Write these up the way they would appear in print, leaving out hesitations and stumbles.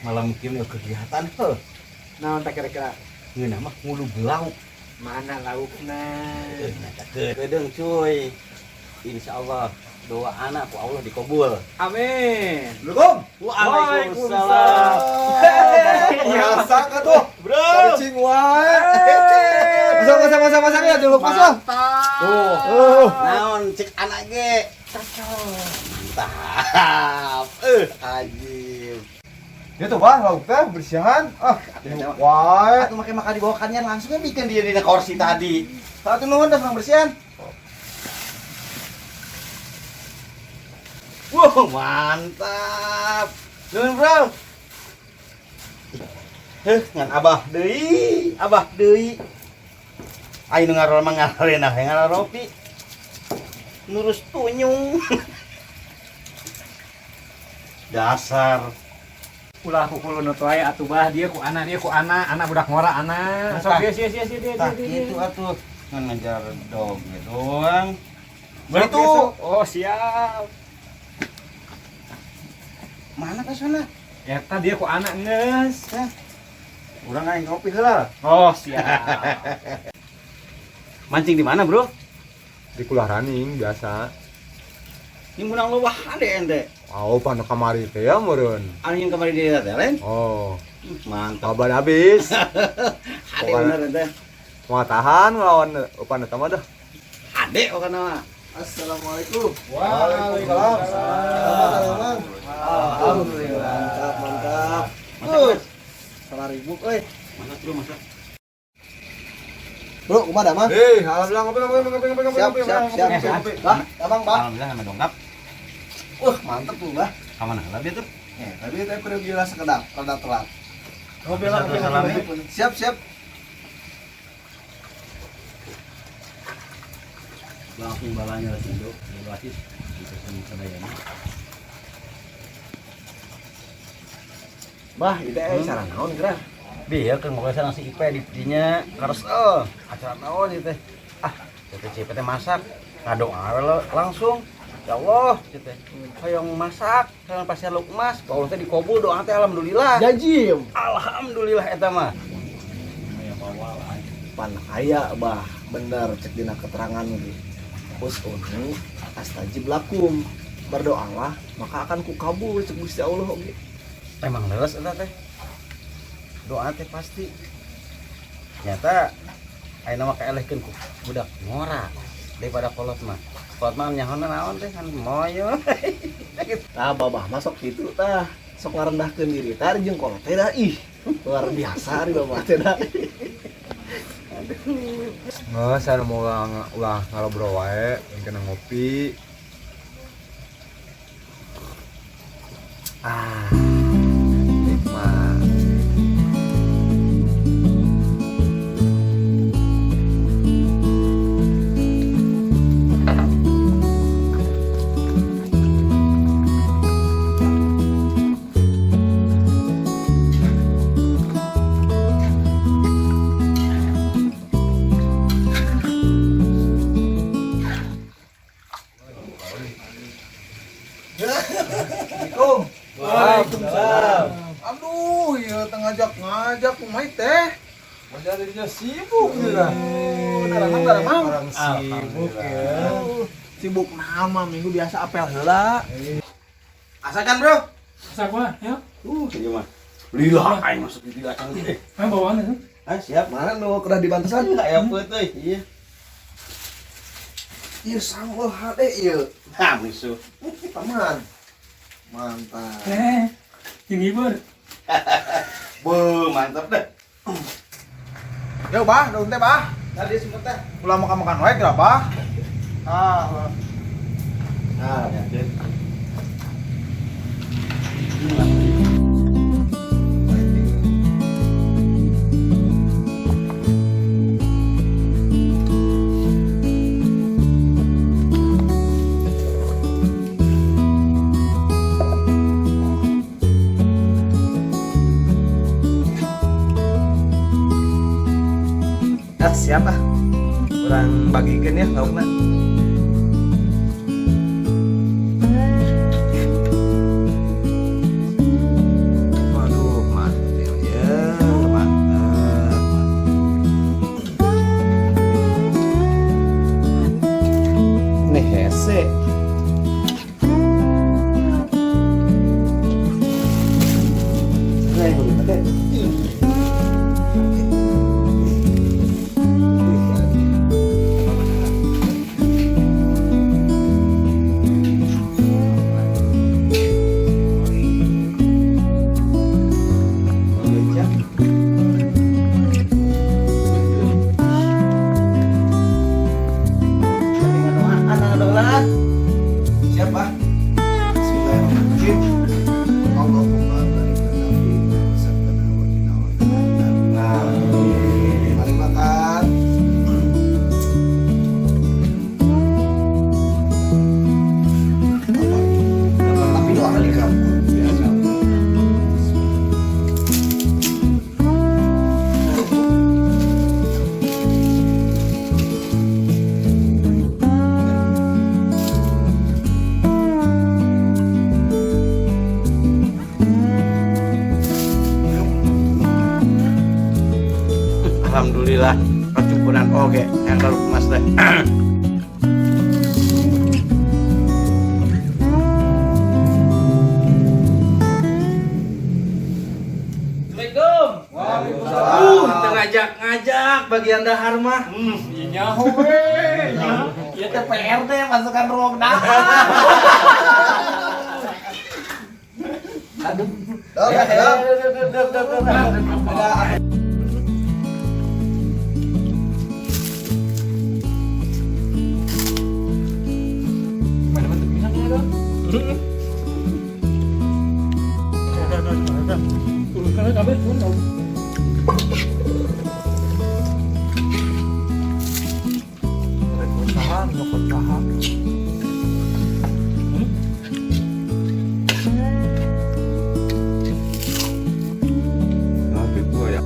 Malam kieu kegiatan heuh. Naon tak kira-kira? Ngeunah mah ngulug lauk. Mana laukna? Kedeung cuy. Insyaallah doa anak ku Allah dikabul. Amin. Assalamualaikum. Waalaikumsalam. Biasa ka tuh. Bro. Cing wae. Masak masak masak masak ya dulu masak. Tuh. Oh. Naon cek anak ge. Mantap. Ajib. Ya tuh bah, lauk teh bersihan. Ah, wae. Atuh make makan dibawakannya langsung bikin dia di kursi tadi. Satu nuhun dah bersihan. Wow, mantap. Nuhun, Bro. Heh, ngan abah deui, abah deui. Ayo nu ngarol mah ngarolena we ngaropi. Nurus tunyung. Dasar. Ulah kukulun nu wae atuh bah dia ku anak, dia ku anak, anak budak ngora anak. Sok dia sia sia sia dia. Tah gitu atuh. Ngan ngajar dog doang. Beli tuh. Oh, siap. Mana ka sana? Eta dia ku anak geus. Urang aing ngopi heula. Oh, siap. Mancing di mana, Bro? Di kulah raning biasa. Ini menang loba hade ente. Oh, panu kamari teh ya meureun. Anu yang kemarin di teh lain? Oh, Mantap. kabar habis. Hade bener ente. Mau tahan ngelawan upan eta mah dah. Hade pokokna mah. Assalamualaikum. Waalaikumsalam. Selamat, Alhamdulillah. Mantap, mantap. Masak, Salah ribuk euy. masak, Bro, masak. Bro, kumaha mah? Eh, alhamdulillah ngopi ngopi ngopi ngopi ngopi Siap, ngopi siap, siap, ngopi, siap. ngopi. Bah, abang, bah. Alhamdulillah sama dongkap. Wah, mantep tuh, bah. Ka mana heula bieu tuh? Eh, tadi teh perlu gila sekedap, rada telat. Ngopi lah, ngopi, ngopi. Siap, siap. Langsung balanya lah Indo, di basis itu sadayana. Bah, itu acara naon geura? Biar kan ngobrol sareng si Ipe di dinya karesel. Acara naon ieu teh? Ah, teh si Ipe teh masak. Ngadoa we langsung. Ya Allah, ieu teh. Hoyong masak, sareng pasir lukmas, ku Allah teh dikabul doa teh alhamdulillah. Jajim. Alhamdulillah eta mah. Pan aya, bah, bener cek dina keterangan ge. Usuni astajib lakum. Berdoalah, maka akan kukabul cek Gusti Allah oge. Emang leres eta teh. Doa teh pasti. Nyata ayeuna mah kaelehkeun ku budak ngora daripada kolot mah. Kolot mah nyahona naon teh kan moyo. Tah babah masuk kitu tah. Sok ngarendahkeun diri tah jeung kolot teh dah ih. Luar biasa ari babah teh dah. Nggak, saya mau ulah ngobrol wae, kena ngopi. Ah, nikmat. Assalamualaikum. Waalaikumsalam. Aduh, ya ngajak-ngajak kumaha teh. Jadinya sibuk ya. Daramang, daramang. Orang sibuk ya. Sibuk nama minggu biasa apel heula. Asakan, Bro. Masak gua, ya. Ieu mah. Lila aing masuk di lila canggih deh. Ah, bawaan itu. Ah, siap. Mana nu kedah dibantesan? Aya peuteui. Iya. Ieu sambel hade ieu. Nah, musuh. Taman. Mantap. Tinggi ber. Beuh, mantap deh. Yo, bah, daun teh, bah. Tadi sempet teh. Ulah makan-makan wae geura, bah. Ah, Nah, Ya, ah, siapa? Urang bagikeun ya laukna. Waduh, Alhamdulillah kacumpunan oge yang lalu mas teh. Assalamualaikum. Waalaikumsalam. Ngajak-ngajak bagian dahar mah. Nyaho we. Ieu teh PRT masukan ruang dahar. Aduh. Ya, ya. Mana mantep pisan ya dong. Turunkan kabeh turun. Usaha, nyokot usaha. Nah, gitu ya.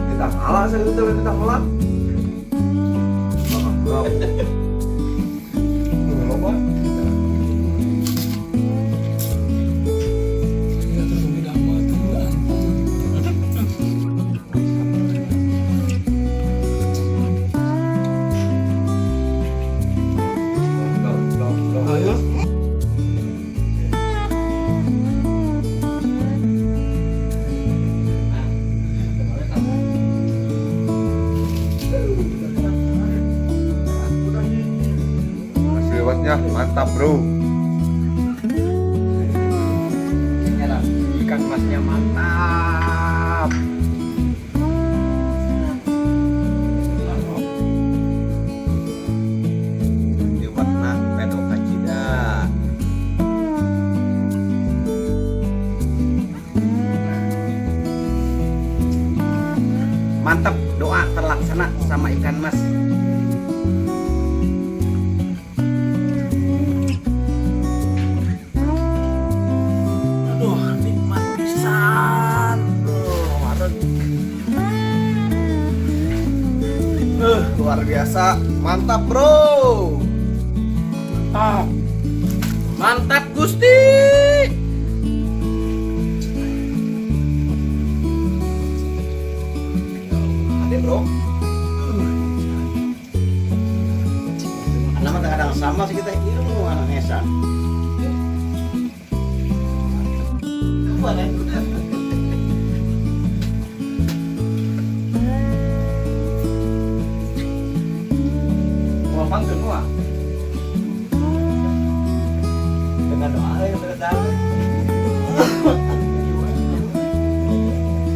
Kita kalah saya itu kita kalah. Loba. Ya terus udah mah tuh antum. Ayo. Nasi liwetnya mantap, bro. Ikan masnya mantap. Liwetna pedo kacida. Mantap, doa terlaksana sama ikan mas. Aduh, nikmat pisan. Aduh, aduh. Luar biasa, mantap bro. Mantap. Mantap Gusti. Ada bro. Anak mah kadang sama sih kita ilmu anak ngesan. Mau pantun wah. Dengan doa yang berdasar.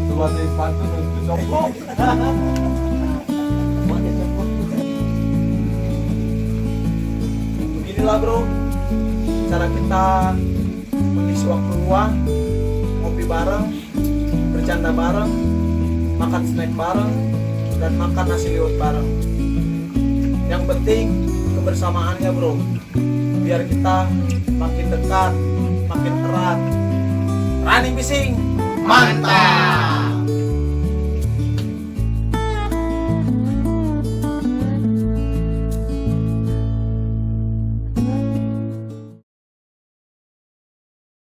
Coba nih pantun untuk copot. Beginilah bro, cara kita mengisi waktu luang, ngopi bareng, bercanda bareng, makan snack bareng, dan makan nasi liwet bareng. Yang penting kebersamaannya bro, biar kita makin dekat, makin erat. Running Fishing, mantap!